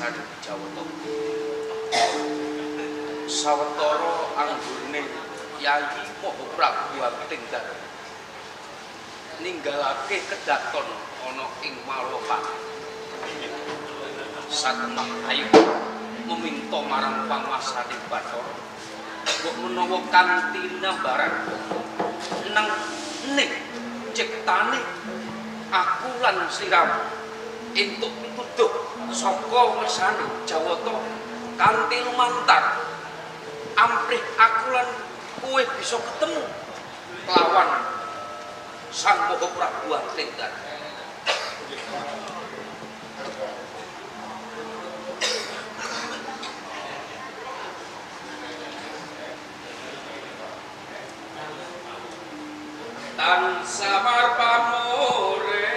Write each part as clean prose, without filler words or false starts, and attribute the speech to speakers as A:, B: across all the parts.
A: panguwasane Jawata. Sawetara anggone Yayi Maha Prabu Angling Darma ninggalake kedaton ana ing Malwapati. Satemah ayo meminta marang panguwasane Bathara mbok menawa kanthi nambaran nang ning ciptane aku lan sliramu entuk pituduh saka ngersane Jawata kanthi lumantar amprih aku lan kowe bisa ketemu kelawan Sang Maha Prabu Angling Darma. Tan samar pamore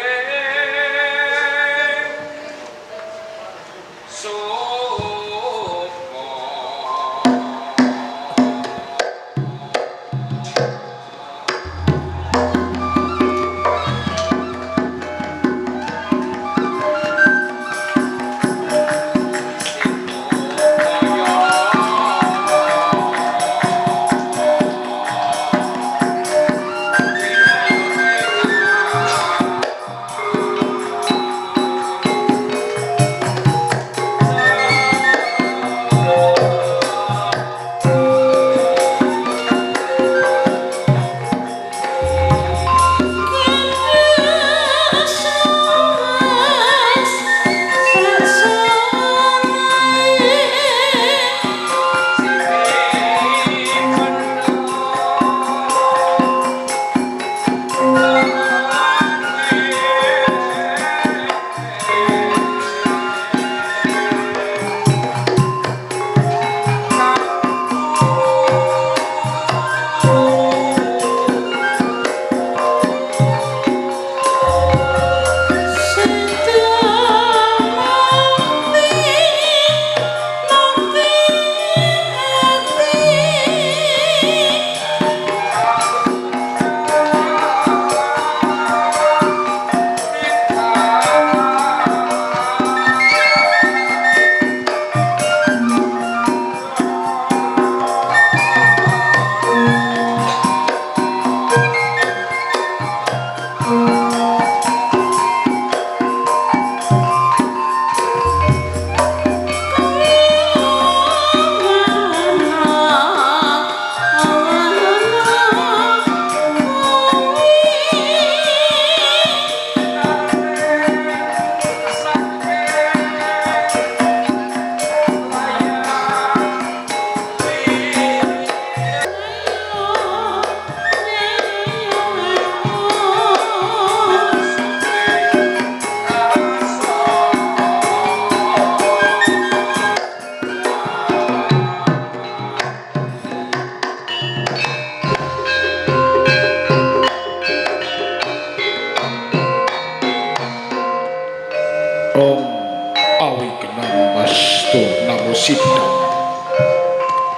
B: Sidang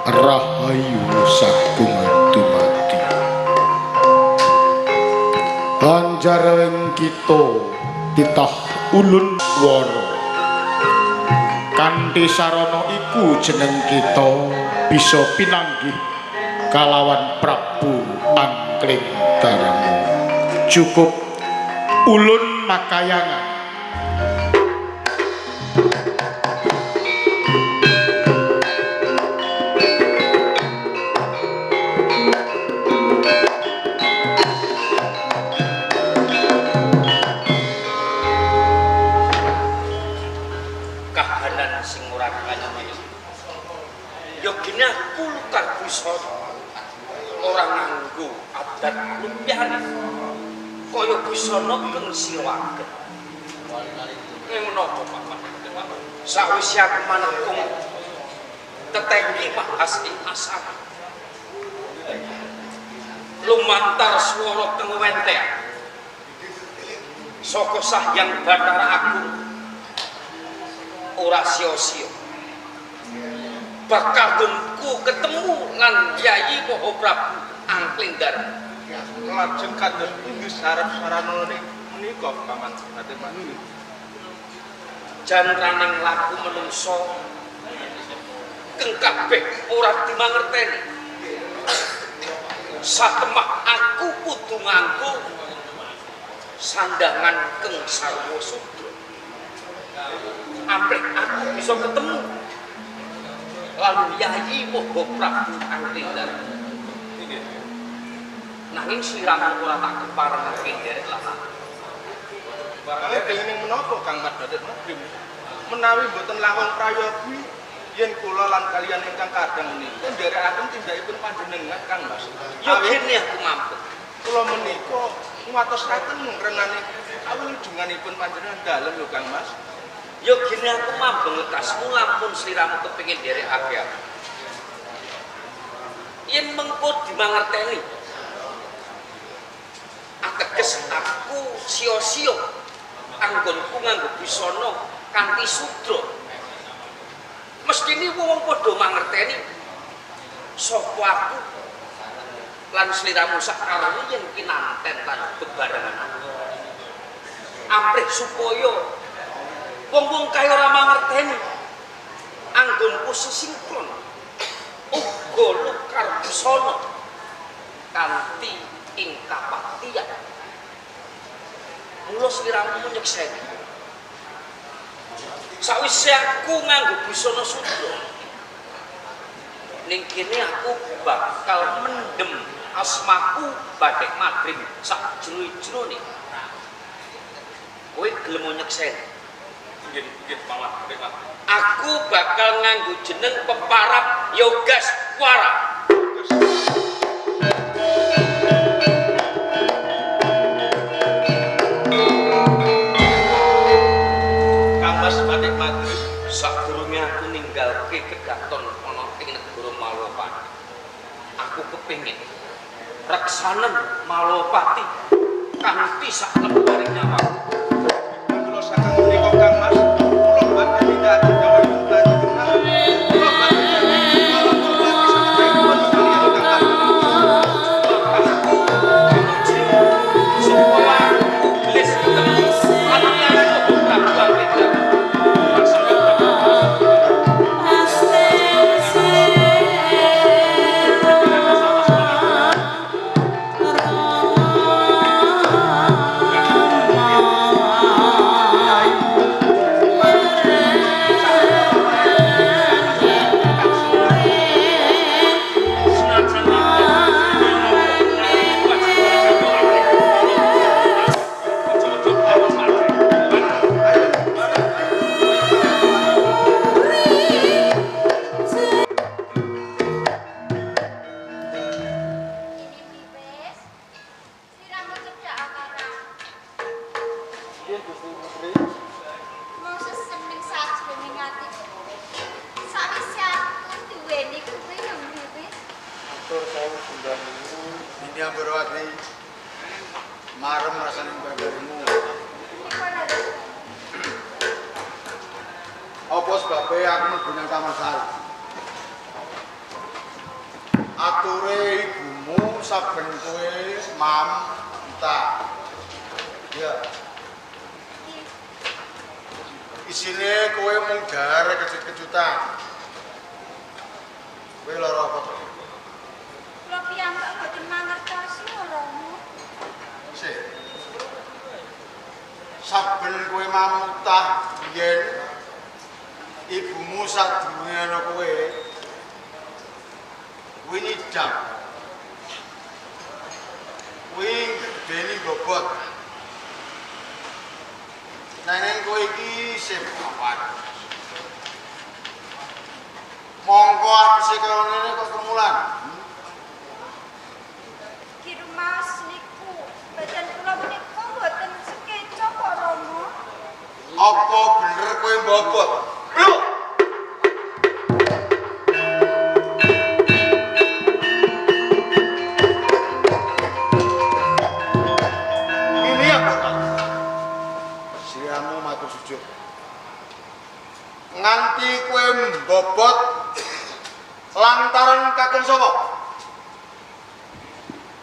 B: Rahayu sagung dumadi. Banjareng kita titah ulun wara. Kanthi sarana iku jeneng kita bisa pinanggih kalawan Prabu Angling Darma. Cukup ulun makayangan.
A: Ora nganggo adat lumpiane kaya busana keng sirawaken. Ngono apa Bapak? Sawise aku manekung teteki bahas ing asam. Lumantar swara keng wentean. Saka Sahyang Bathara Agung ora sia-sia. Bakal gongku ketemu lan Yayi Maha Prabu Angling Darma.
C: Lajeng kados pundi sarep sarana menika Paman Bathara?
A: Jantraning laku menungso keng kabeh ora dimangerteni. Satemah aku kudu nganggo sandangan keng sarwa sudra. Amrih aku bisa ketemu lalu Yayi Moho Prabu Angling Darma. Nanging sliramu ora tak keparengake nderek lan
C: Kale dening menapa Kang Mas Bathik Madrim? Menawi mboten langkung prayogi yen kula lan kaliyan ingkang kadang menika nderekaken tindakipun panjenengan Kang Mas.
A: Ya gene aku mampu.
C: Kula menika nguwatosaken renane kawulujenganipun panjenengan dalem lho Kang Mas.
A: Ya gene aku mampu ngekasmu lampun sliramu kepengin nderekake aku. Yen mengko dimangerteni ateges aku sia-sia anggonku nganggo busana kanthi sudra. Mestine wong padha mangerteni sapa aku lan sliramu sakarone yen kinanten lan bebarengan aku. Amrih supaya wong-wong kaya ora mangerteni anggonku sesinkron uga lukar busana kanthi ing kapatian. Mula sliramu nyekseni. Sawise aku nganggo busana sudra, ning kene aku bakal mendem asmaku Bathik Madrim sak jero-jerone. Kowe gelem nyekseni?
D: Nggih, nggih, Paman Bathik Madrim.
A: Aku bakal nganggo jeneng peparap Yogaswara. Sadurunge aku ninggalke kedaton ana ing negara Malwapati, aku kepengin reksanen Malwapati kanthi sak lembaring nyawaku.
C: Kula saking menika Kang Mas, kula badhe nindakaken dawuhipun panjenengan. Kula badhe Malwapati sakmene kaliyan Kang Mas.
A: Supaya aku gelis ketemu lan Yayi Moho Prabu Angling Darma.
E: Marem rasane bandarimu. Apa sebabe aku mlebu nang Taman Sari? Ature ibumu saben kowe mam entah. Ya. Isine kowe mung dhahar kecut-kecutan. Kowe lara apa to?
F: Kula piyambak boten mangertosi laramu.
E: Sik. Saben kowe mamutah biyen ibumu sadurunge ana kowe kuwi nyidam. Kuwi gedeni bobot. Nanging kowe iki isih pawan. Mongko atise kaya ngene kok kemulan.
F: Ki rumaos niku badan kula menika mboten sekeca kok Rama.
E: Apa bener kowe mbobot? Lho. Ini ya, Pak. Siramu matur sujud. Nganti kowe mbobot lantaran kakung sapa?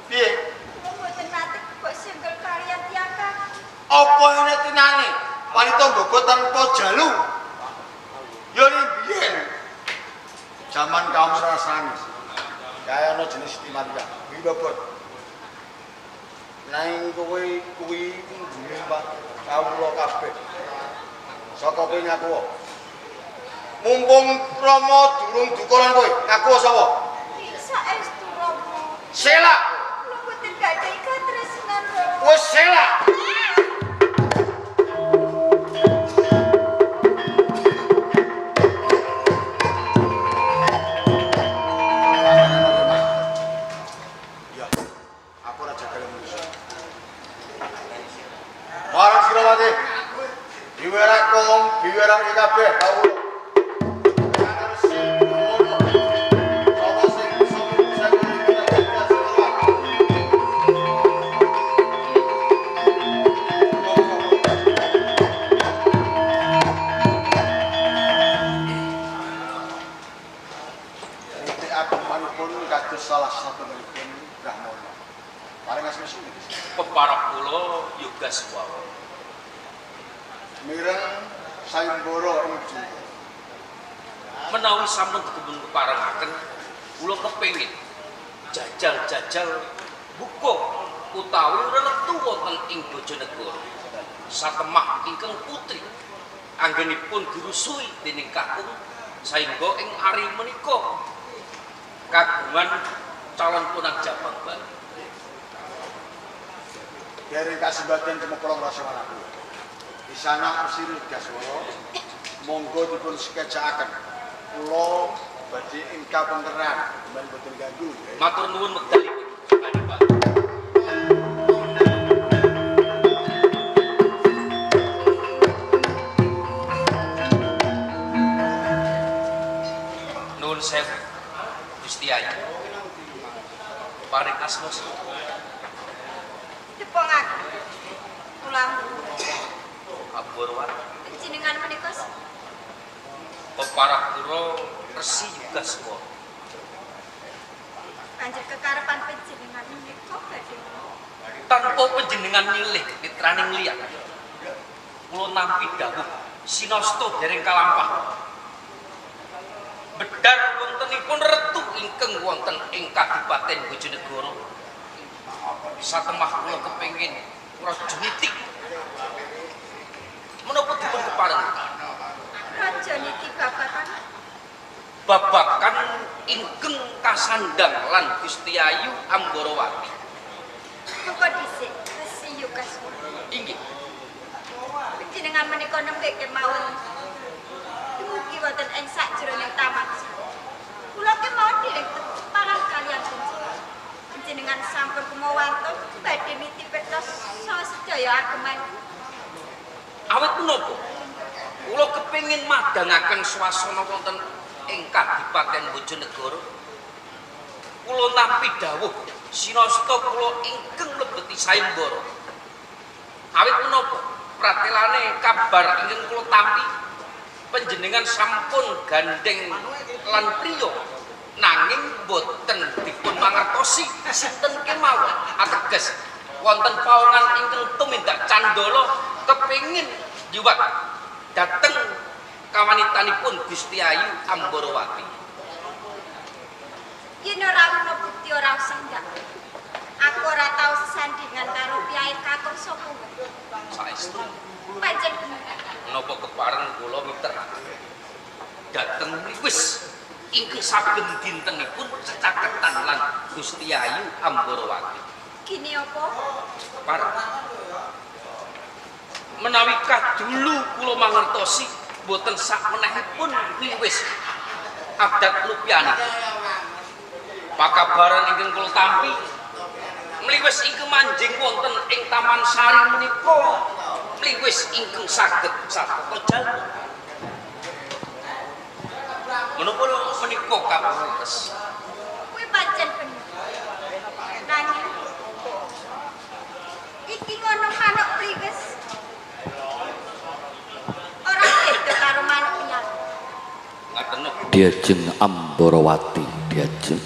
E: Piye?
F: Kula mboten nate kok singgel kaliyan tiyang kakung.
E: Apa enek tinane? Wanita mbobot tanpa jalu. Ya ning biyen. Zaman kamu rasane. Kaya ana jenis Siti Maria, kuwi bobot. Nang kowe kuwi nggone Pak kawula kabeh. Saka kowe ngaku. Mumpung Rama durung duka lan kowe, ngaku sapa?
F: Saestu Rama.
E: Selak.
F: Kula boten gadhahi katresnan Rama.
E: Wis selak. Ya, aku ora jagal manusa. Marang Sirawati. Diwerak kong, diwerake kabeh kawula. Salah satunggalipun Brahmana. Paring asma sinten?
A: Peparab kula Yogaswara.
E: Mireng sayembara ing Jumbo.
A: Menawi sampun dipun keparengaken, kula kepengin jajal-jajal buka utawi reretu wonten ing Bojonegoro. Satemah ingkang putri anggenipun dirusui dening kakung saengga ing ari menika kagungan calon punang jabang bayi.
E: Dari kasembadan cemeplong rasa waraku. Di sana Resi Yogaswara monggo dipun skecakaken. Kula badhe ing kapenteran, men boten ganggu.
A: Matur nuwun wekdalipun. Pak. Nuwun sewu. Gusti Ayu. Paring asma sinten?
F: Tepangaken. Kula
A: Amborowati.
F: Panjenengan menika
A: peparab kula Resi Yogaswara.
F: Banjur kekarepan panjenengan menika badhe
A: tanpa panjenengan milih mitraning liyan. Kula nampi dawuh sinasta dereng kalampah. Bedar wontenipun retu ingkang wonten ing Kadipaten Bojonegoro. Satemah kula kepengin raja niti. Menapa dipun kepareng?
F: Raja niti babakan
A: babakan ingkang kasandhang lan Gusti Ayu Amborowati.
F: Mengko dhisik Resi Yogaswara.
A: Inggih.
F: Panjenengan menika nembe kemawon dumugi wonten ing sakjroning taman. Kula kemawon dereng tepangan kaliyan panjenengan. Panjenengan sampun kumawantun badhe niti petos sedaya ageman.
A: Awit menapa? Kula kepengin madhangaken swasana wonten ing Kadipaten Bojonegoro. Kula nampi dawuh sinasta kula ingkang mlebeti sayembara. Awit menapa? Pratelane kabar ingkang kula tampi panjenengan sampun gandeng lan priya nanging boten dipun mangertosi sinten kemawon ateges wonten pawongan ingkang tumindak candala kepengin nyuwat dhateng kawanitanipun Gusti Ayu Amborowati.
F: Yen ora ana bukti ora usah ndak. Aku ora tau sesandingan karo piyai kakung sapa wae.
A: Saestu
F: pancen
A: menapa kepareng kula miter dhateng mliwis ingkang saben dintenipun secaketan lan Gusti Ayu Amborowati.
F: Gini apa?
A: Kepareng menawi kadulu kula mangertosi boten sakmenehipun mliwis adat lupyani. Pakabaran ingkang kula tampi mliwis ingkang manjing wonten ing Taman Sari menika mliwis ingkang saged satata jalma. Menapa menika kapretes?
F: Kuwi pancen bener. Nanging iki ngono manuk mliwis ora beda karo manuk liyane.
A: Ngaten.
G: Diajeng Amborowati, diajeng.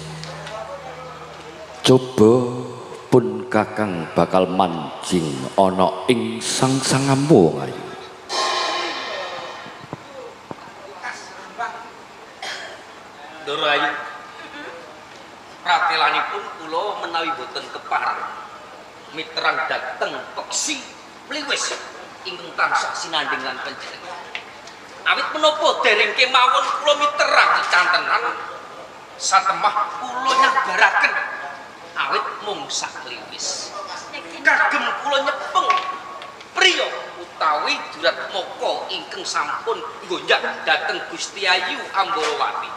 G: Coba pun kakang bakal manjing ana ing sang-sangamu wong ayu.
A: Ndoro Ayu. Pratelanipun kula menawi boten kepareng miterang dhateng peksi mliwis ingkang tansah sinandhing lan panjenengan. Awit menapa dereng kemawon kula miterang cantenan satemah kula nyabaraken awit mung sakliwis. Kagem kula nyepeng priya utawi Duratmaka ingkang sampun nggonjak dhateng Gusti Ayu Ambarawati.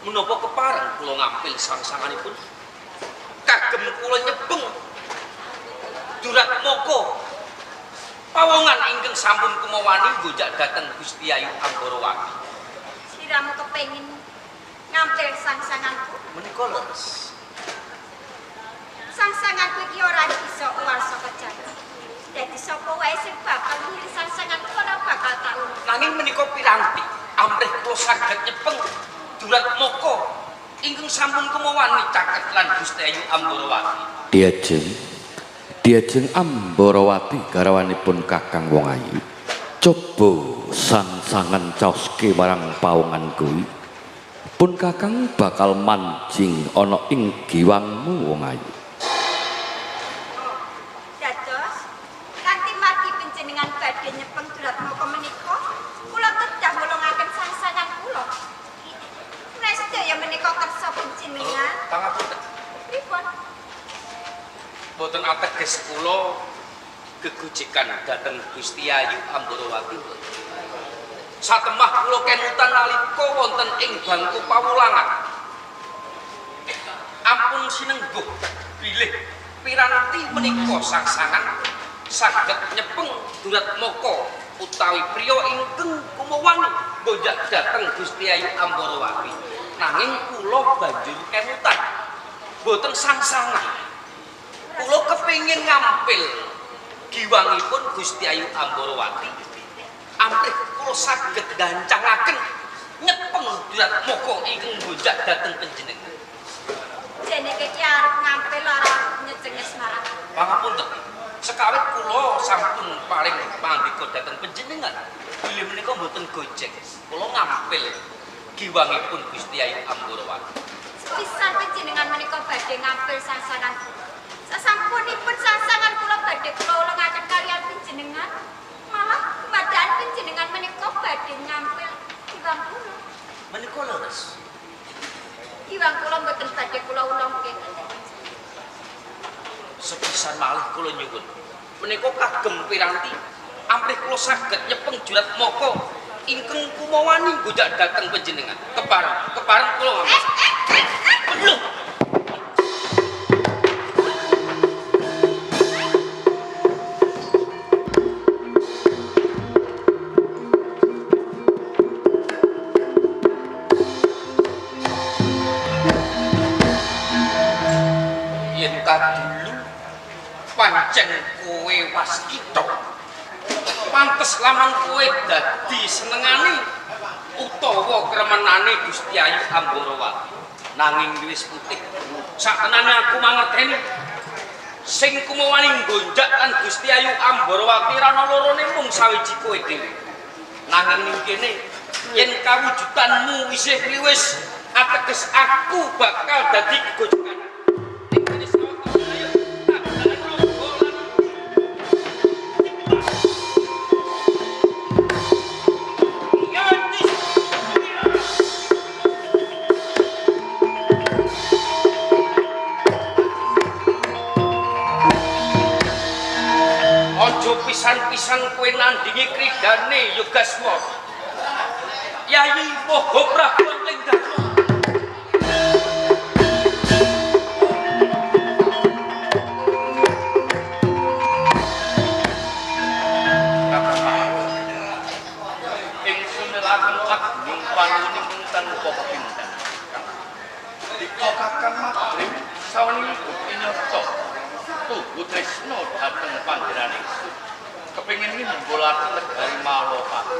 A: Menapa kepareng kula ngampil sang-sanganipun? Kagem kula nyepeng Duratmaka pawongan ingkang sampun kumawani nggonjak dhateng Gusti Ayu Ambarawati.
F: Siramu kepengin ngampil sang-sanganku?
A: Menika leres.
F: Sang-sanganku iki ora bisa owal saka jagat. Dadi sapa wae sing bakal milih sang-sanganku ora bakal tak urung.
A: Nanging menika piranti amrih kula saged nyepeng Duratmaka ingkang sampun kumawani caket lan Gusti Ayu Ambarawati.
G: Diajeng Ambarawati garwanipun Kakang Wong Ayu. Coba sang-sangan caoske marang pawongan kuwi. Pun Kakang bakal manjing ana ing giwangmu Wong Ayu.
F: Dados kanthi margi panjenengan badhe nyepeng Duratmaka menika, kula kedah ngulungaken sang-sangan kula. Menawi sedaya menika kersa panjenengan.
A: Pangapunten.
F: Pripun?
A: Boten ateges kula gegojekan dhateng Gusti Ayu Ambarawati. Satemah kula kemutan nalika wonten ing bangku pawulangan. Ampun sinengguh bilih piranti menika sang-sangan saged nyepeng Duratmaka utawi priya ingkang kumawani nggonjak dhateng Gusti Ayu Ambarawati. Nanging kula banjur kemutan boten sang-sangan. Kula kepengin ngampil giwangipun Gusti Ayu Ambarawati. Amrih kula saged gancangaken nyepeng Duratmaka ingkang nggonjak dhateng panjenengan.
F: Jenenge iki arep ngampil ora nyecenges marang.
A: Pangapunten. Sekawit kula sampun paring pangandika dhateng panjenengan, bilih menika mboten gojek. Kula ngampil giwangipun Gusti Ayu Ambarawati.
F: Sepisan panjenengan menika badhe ngampil sang-sangan kula. Sasampunipun sang-sangan kula badhe kula ulungaken kaliyan panjenengan, malah kemadaan panjenengan menika badhe ngampil giwang kula.
A: Menika leres.
F: Giwang kula mboten badhe kula ulungke.
A: Sepisan malih kula nyuwun. Menika kagem piranti amrih kula saged nyepeng Duratmaka ingkang kumawani nggonjak dhateng panjenengan. Kepareng kula ngampil. Lho. Yen kadulu pancen kowe waskita, pantes lamun kowe dadi senengane utawa kremenane Gusti Ayu Ambarawati. Nanging wis putih satenane aku mangerteni sing kumawani nggonjak lan Gusti Ayu Ambarawati rana lorone mung sawiji kowe dhewe. Nanging ning kene yen kawujudanmu isih kliwis ateges aku bakal dadi gegojekan. Pisan-pisan kowe nandingi kridane Yogaswara. Yayi Moho Prabu Lengdharma.
C: Ingsun nelaken agung panuwunipun tanpa pepindhan. Dika Kakang Madrim sawengi bukti nyata tuhu tresna dhateng panjenengan ingsun. Kepengin nimbulaken negari Malopati.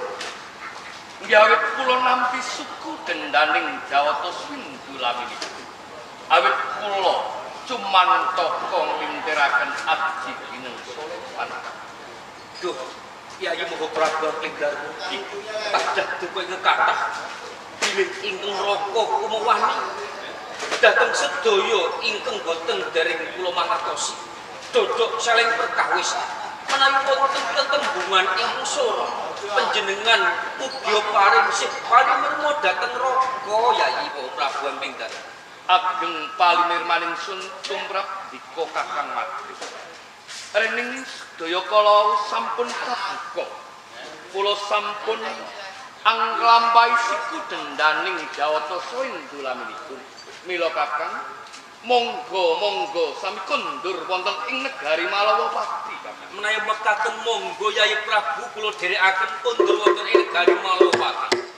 C: Nggih awit kula nampi suku dendaning Jawata Swindu laminipun. Awit kula cumantaka ngintiraken abdi gineng sopan.
A: Duh, Kyai Moho Prabu Lengdharma. Tadah duka ingkang kathah. Bilih ingkang raka kumawani dhateng sedaya ingkang boten dereng kula mangertosi. Dodok saling perkawis menawi wonten tetembungan ingkang sora panjenengan ugi paring sih palinirma dhateng raka Yayi Prabu Amping Darma.
D: Ageng palinirmaning sun tumrap dika Kakang Madrim. Rening sedaya kala sampun kabuka. Kula sampun anglampahi siku dendaning Jawata saindhu laminipun. Mila Kakang, monggo monggo sami kondur wonten ing negari Malawapati Kakang.
A: Menawi mekaten monggo Yayi Prabu kula dherekaken kondur wonten ing negari Malawapati.